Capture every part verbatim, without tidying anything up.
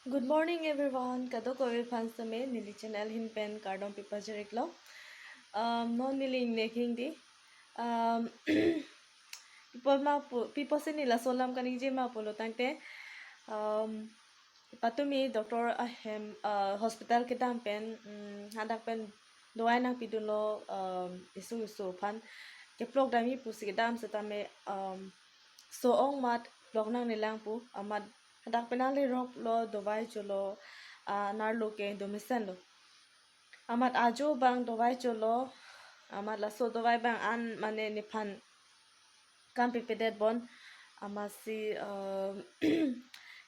Good morning everyone. Kadokave aphan sitame neli channel ahin pen kardom pipajir-iklo. Um, non neli ingnek hingdi. Um, pi apot ma pu, pi apotsi neli laso alam kaningje ma pulo tangte, um, patumi doctor ahem, uh, hospital kedam pen, um, hadak pen dovai nangpidunlo, um, isung isu aphan keplok damji pusi kedam setame, um, so-ong amat plok nangnelang pu amat hadak pen ale rok lo dovai cholo, ah, nerlo ke do mesenlo. Amat ajo abang dovai cholo, amat laso dovai abang an mane nephan kam pipedet bon, amatsi, ah,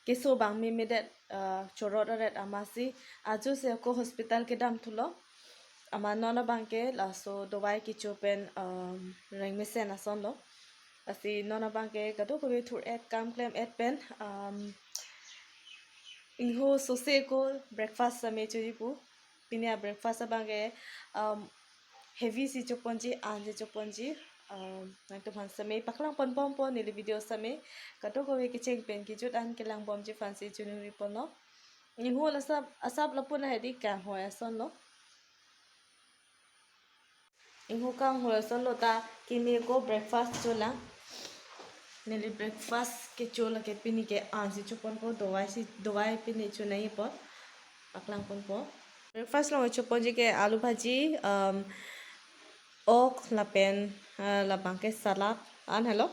keso abang memedet, ah, chorot aret amatsi ajo si ako hospital kedam thulo. Amat non abang ke laso dovai kecho pen, um, reng mesen asonlo. Lasi non abang ke kadokave thur-et kam klem-et pen, um, ingho sose ako breakfast sitame choji pu. Pini a-breakfast abang ke, um, heavy si choponji, an si choponji. Um, nangtumphan sitame paklang ponbompo neli video sitame. Kadokave kecheng pen kejut an kelang bomji aphansi choningri ponlo. Ingho la asap, asap lapu na hedi kanghoi asonlo. Ingho kanghoi asonlo ta kimi ako breakfast cholang. Neli breakfast kecho lake pini ke an si choponpo, dovai si, dovai pini chonai apot paklang ponpo. Breakfast along choponji ke alu bhaji, um, ok lapen, uh, labang ke salad an helo.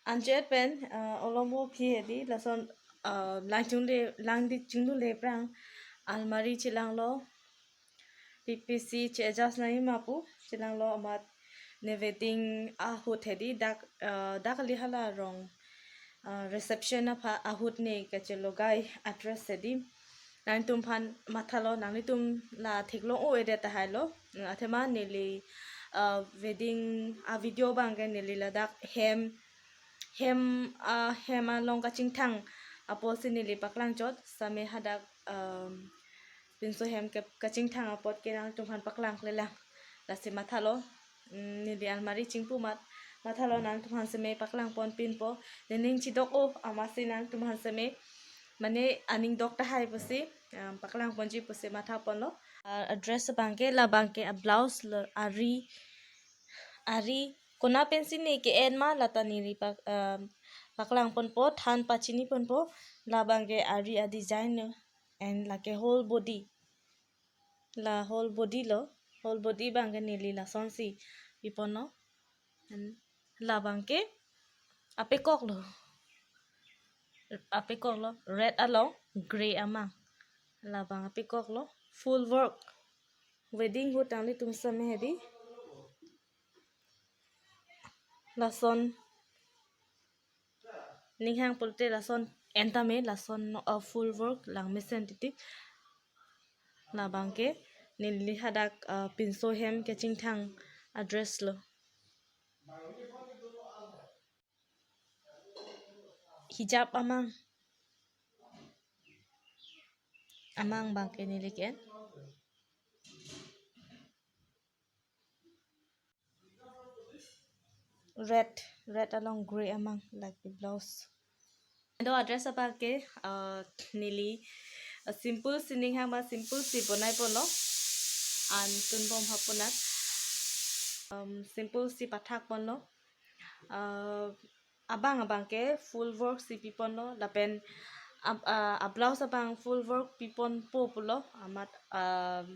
Anchot pen, uh, olom aphi hedi lason, uh, lang chungle, lang di chungle prang almari chelanglo. P P C che-adjust nangji ma pu chelanglo amat ne wedding ahut hedi dak, uh, dak kali hala rong, uh, reception apha ahut ne kachelogai address hedi. Nangtumphan mathalo, nanglitum la theklong-o-edet tahai lo. Athema neli, uh, wedding a-video abang ke neli ladak hem, hem, ah, hem along kachingthang apotsi neli paklang chot, sitame hadak, um, pinso hem ke kachingthang apot ke nangtumphan paklang klelang. Lasi mathalo, mm, neli almari chingpu amat, mathalo nangtumphan sitame paklang ponpinpo, nening chidok-o amatsi nangtumphan sitame, mane aning dok tahai pusi, um, paklang ponji pusi matha ponlo. Ah, address abang ke, labang ke a-blouse lo, ari, ari kona pensi ne ke-en ma lata neli pak, um, paklang ponpo, than pachini ponpo. Labang ke ari a-design lo, and lake whole body. La whole body lo, whole body abang ke neli lasonsi piponlo. And labang ke apekok lo. Apekok lo, red along grey amang. Labang apekok lo, full work. Wedding ahut nanglitum sitame hedi. Lason ning hang pulote lason en tame, lason no, uh, full work lang mesen titi. Labang ke neli hadak, uh, pinso hem kachingthang address lo. Hijab amang. Amang abang ke neli ke-en. Red, red along grey amang lake blouse. Do address abang ke, uh, neli, uh, simple si ning hang ma simple si bonai ponlo. An tunbom hapunat. Um, simple si pathak ponlo. Uh, abang abang ke full work si piponlo. Lapen ab-, uh, a-blouse abang full work piponpo pulo. Amat, um,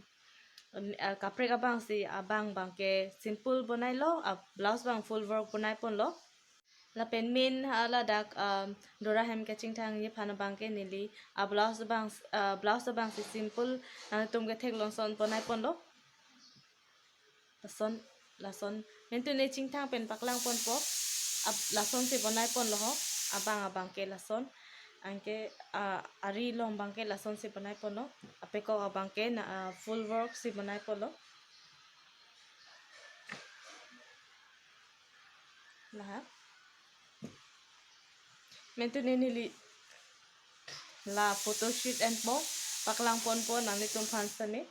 uh, kaprek abang si abang abang ke simple bonailo. A-blouse abang full work bonai ponlo. Lapen main hala dak, um, dora hem kachingthangji aphan abang ke neli a-blouse abang, uh, blouse abang si simple nangtum ke theklongson bonai ponlo. Lason, lason. Mentune chingthang pen paklang ponpo. Ab-, lasonsi bonai ponlo ho. Abang abang ke lason. Anke, ah, ari along abang ke lasonsi bonai ponlo. Apekok abang ke na, ah, full work si bonai ponlo. Laha. Mentune neli la photoshoot enpo, paklang ponpo nanglitum aphan sitame.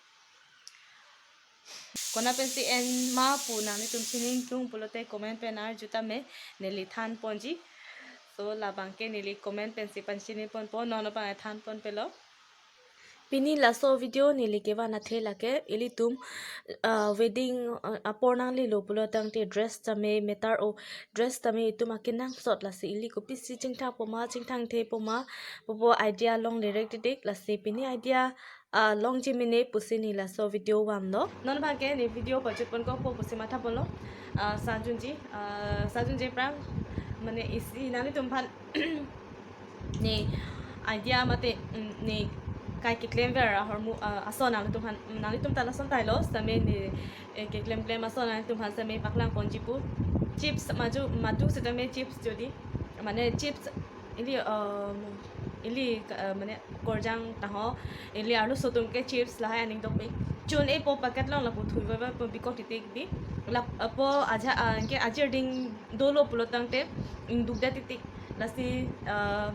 Kona pensi en ma pu nanglitum chiningtung pulote comment pen arju tame, neli than ponji. So labang ke neli comment pensi pachini ponpo, non abang than ponpelo. Pini laso video neli kevan athe lake ilitum, ah, wedding, ah, apor nanglelo pulo tangte dress tame metar o, dress tame itum akenangsot lasi ili kopisi chingthang poma chingthangthe poma pupo idea longle rek titik lasi pini idea, ah, longji mene pusi ne laso video vanglo. Non abangke ne video pajutpon kokpo pusi mathaponlo. Ah, sajunji, ah, sajunji aphrang mane isi nanglitum aphan ne idea mate, mm, ne kai keklemver ahormu, ah, ason nanglitum aphan, nanglitum ta lason tailo sitame ne, eh, keklemklem ason nanglitum aphan sitame paklangponji pu. Chips maju matu sitame chips jodi mane chips ili, um, ili ka-, uh, mane korjang taho ili arloso atum ke chips lahai aning dokpik. Chun-e po packet along lapu thui vaipo bikok titik di. Lapu ajat, ah, ke ajir ding dolo pulo tangte ingdukdet titik. Lasi, ah,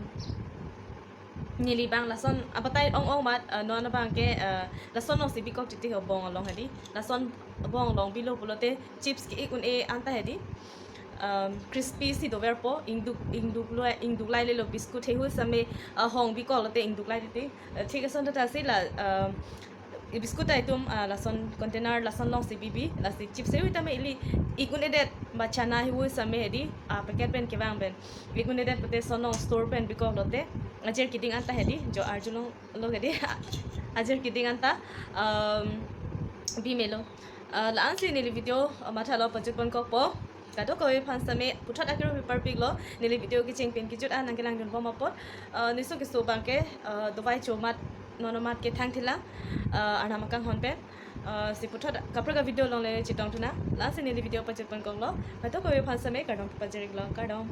neli abang lason abatai ong-ong amat, ah, non abangke, ah, lason alongsi bikok titik ho bong along hedi. Lason bong along bilo pulote chips ke-ik un-e anta hedi. Um, crispy si doverpo, ingduk, ingduk lo, ingduk lailelo biscuit heihui sitame, ah, hong bikoklote ingduk lai titik. Ah, thik ason tata si la, um, e biscuit ta itum, ah, lason container lason alongsi bibi, lasi chips heihui tame ili ik un-edet ba chana heihui sitame hedi, ah, packet pen kevang pen. Ik un-edet pute lason along store pen bikoklote ajir keding anta hedi, jo arjulonglo hedi, ajir keding anta, um, bimelo. Ah, la-ansi neli video, ah, mathalo pajutpon kokpo. Kadokave aphan sitame puthot akero piparpiklo, neli video kecheng pen kejut an nangkelangdunbom apot. Ah, neso keso abangke, ah, dovai cho amat non amat ke thangthilang, ah, Arnam akanghon pen. Ah, si puthot kaprek a video along le chetongthu nang. La-ansi neli video pajutpon koklo. Kadokave aphan sitame kardom pajirlo, kardom.